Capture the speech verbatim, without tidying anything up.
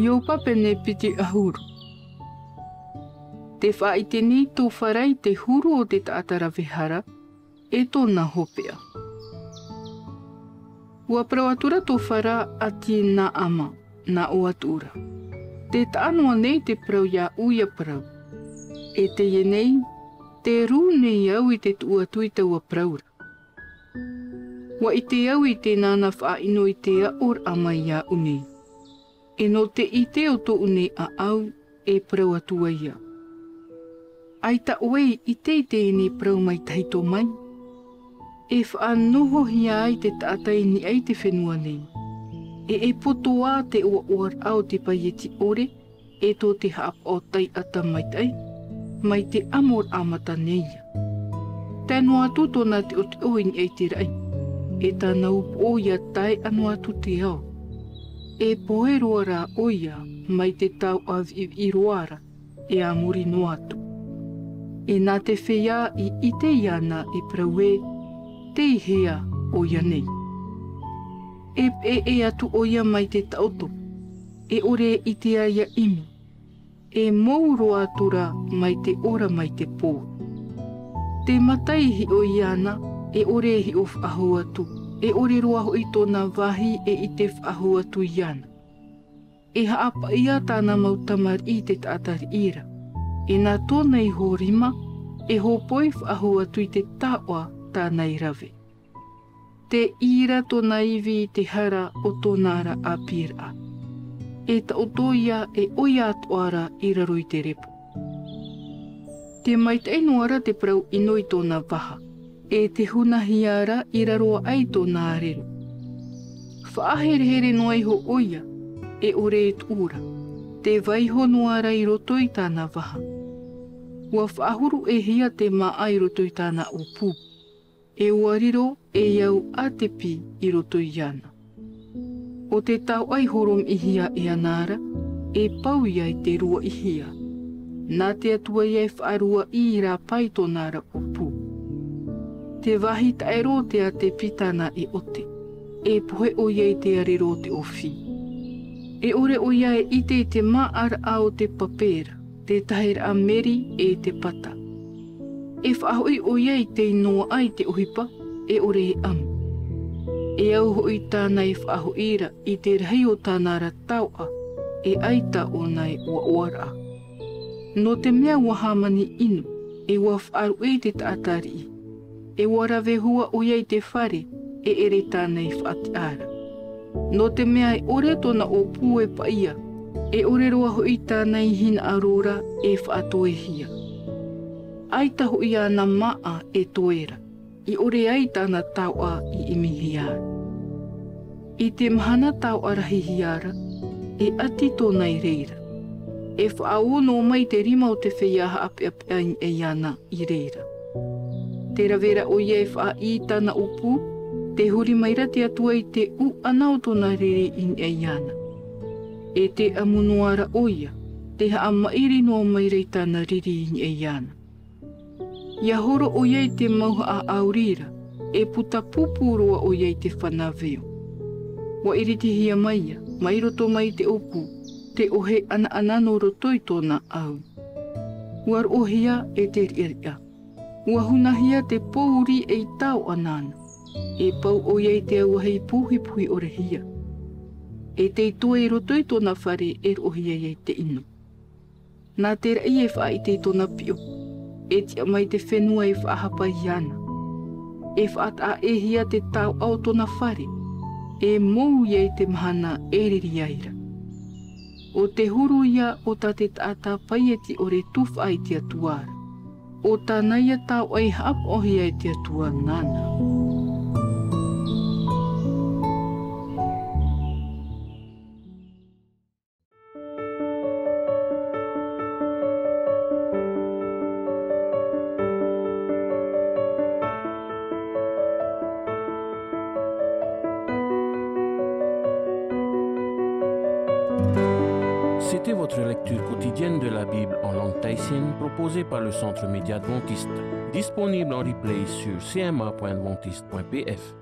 Ioba pene piti ʻahuru. Tē faʻaʻite nei tō Fara i te huru o te taʻata rave hara, e tōna hopeʻa. ʻUa parau atura tō Fara ʻāti Naama, nā ʻō atura: Tē taʻa noa nei te parau iāʻu ʻia parau. E teie nei, tē rū nei au i te tuʻu atu i taua parau ra. ʻUa ʻite au i tēnā nā faʻaʻino i te aʻoraʻa mai iāʻu nei. E nō te ʻite o tōʻu nei ʻāʻau, e parau atu ai au. ʻAita ʻoe i ʻite i teie nei parau mai tahito mai. E faʻanohohia ai te taʻata i niʻa i te fenua nei. E, e poto ā te ʻoaʻoaraʻa o te paieti ʻore, e tō te haʻapaʻo taʻata maitaʻi, mai te ʻamoraʻa mata nei ia. Tae noa atu tōna teʻoteʻo i niʻa i te raʻi, e tāna upoʻo ʻia tae noa atu te ao. E pohe roa rā ʻoia mai te taoʻa viʻiviʻi roa ra, e a muri noa atu. E nā te feiā i ʻite iāna e parau ē, tei hea ʻoia nei. E peʻeʻe atu ʻoia mai te taʻoto, e ʻore e ʻite ʻia ʻimi. E mou roa atura mai te ora mai te pō. Te mata i hiʻo iāna, e ʻore e hiʻo faʻahou atu, e ʻore roa hoʻi tōna vāhi e ʻite faʻahou atu iāna. E haʻapaʻi ā tāna mau tamariʻi i te taʻata riʻi ra. E nā tōna iho rima, e hōpoi faʻahou atu i te taoʻa tāna i rave. Tē ʻī ra tōna ivi i te hara o tōna ra ʻāpīraʻa. E taʻoto ia e ʻoia atoʻa ra i raro i te repo. Tē maitaʻi noa ra te parau ʻino i tōna vaha, e tē hunahia ra i raro aʻe i tōna arero. Faʻaherehere noa iho ʻoia, e ʻore e tuʻu ra, tē vaiiho noa ra i roto i tāna vaha. ʻUa faʻahuru ʻēhia te māʻa i roto i tāna ʻōpū. E ʻua riro ei au ʻātepi i roto iāna. ʻO te taoʻa i horomiʻihia e ana ra, e pau ia i te ruaʻihia. Nā te Atua ia e faʻaruaʻi i rāpae i tōna ra ʻōpū. Te vāhi taʻero o te ʻātepi tāna e ʻote, e pohe ʻoia i te arero o te ʻōfī. E ʻore ʻoia e ʻite i te māʻaraʻa o te pape ra, te taheraʻa meri e te pata. E faʻahoʻi ʻoia i tei noaʻa i te ʻohipa, e ʻore e ʻamu. E au hoʻi tāna e faʻahoʻi ra i te rahi o tāna ra taoʻa, e ʻaita ʻōna e ʻoaʻoaraʻa. Nō te mea ʻua hāmani ʻino, e ʻua faʻaruʻe i te taʻata riʻi. E ʻua rave hua ʻoia i te fare, e ʻere tāna i faʻatiʻa ra. Nō te mea e ʻore tōna ʻōpū e paʻia, e ʻore roa hoʻi tāna i hinaʻaro ra e faʻatoehia. ʻAita hoʻi āna māʻa e toe ra, i ʻore ai tāna taoʻa i ʻimihia ra. I te mahana taoʻa rahihia ra, e ʻati tōna i reira. E faʻaō noa mai te rima o te feiā haʻapeʻapeʻa i niʻa iāna i reira. Tē rave ra ʻoia e faʻaʻī i tāna ʻōpū, tē huri mai ra te Atua i te ʻūʻana o tōna riri i niʻa iāna. E tē ʻamu noa ra ʻoia, tē haʻamaʻiri noa mai ra i tāna riri i niʻa iāna. ʻIa horo ʻoia i te mau haʻaʻauri ra, e puta pūpū roa ʻoia i te fana veo. ʻUa iritihia mai ia, mai roto mai i te ʻōpū, te ʻohe ʻanaʻana nō roto i tōna ʻau. ʻUa roʻohia e te riʻariʻa. ʻUa hunahia te pōuri ei taoʻa nāna. E pau ʻoia i te auahi puhipuhi ʻorehia. E tei toe i roto i tōna fare e roʻohia ia i te ʻino. Nā te raʻi e faʻaʻite i tōna piʻo. E tiʻa mai te fenua e faʻahapa iāna. E faʻataʻa ʻēhia te taoʻa o tōna fare. E mou ia i te mahana e riri ai ra. ʻO te huru ia o tā te taʻata paieti ʻore tufaʻa i te Atua ra. ʻO tāna ia taoʻa i haʻapaʻohia e te Atua nāna. C'était votre lecture quotidienne de la Bible en langue tahitienne proposée par le Centre Média Adventiste, disponible en replay sur C M A point adventiste point P F.